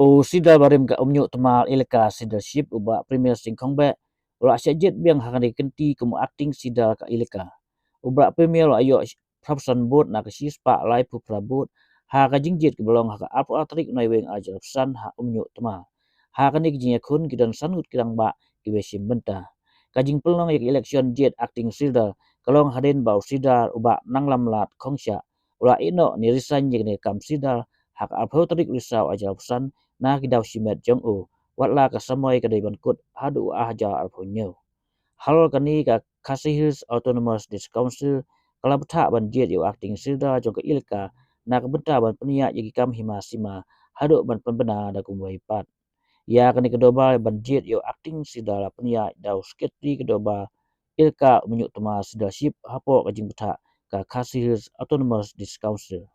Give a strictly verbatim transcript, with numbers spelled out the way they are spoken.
U Sydal barim ka Umñiuhtmar Elaka Sydal Ship, u Bah Premier Singh Khongbeh, u la shah jied biang ha kane ka kynti kum u Acting Sydal ka Elaka. U Bah Premier u la ïoh phra phew san vote na ka shispah laiphew phra vote ha ka jingjied kaba long ha ka arphew ar tarik u Naiwieng ar hajar arphew san ha Umñiuhtmar. Ha kane ka jingïakhun ki don san ngut ki rangbah kiba shim bynta. Ka jingpynlong ïa ka election jied Acting Sydal ka long hadien ba u Sydal u Bah Nanglamlad Khongshah u la ïehnoh ne resign ïa kane ka kam Sydal ha ka arphew tarik u Risaw ar hajar arphew san na ki daw shimet jong u, watla ka samoi ka dei ban kut haduh u ar hajar arphew hynñiew. Halor kane, ka Khasi Hills Autonomous District Council ka la bthah ban jied ïa u Acting Sydal jong ka Elaka na ka bynta ban pynïaid ïa ki kam hima sima haduh ban pynbna da kumwei pat. Ïa kane ka dorbar ban jied ïa u Acting Sydal la pynïaid da u Secretary ka dorbar Elaka Umñiuhtmar Sydal Ship hapoh ka jingbthah ka Khasi Hills Autonomous District Council.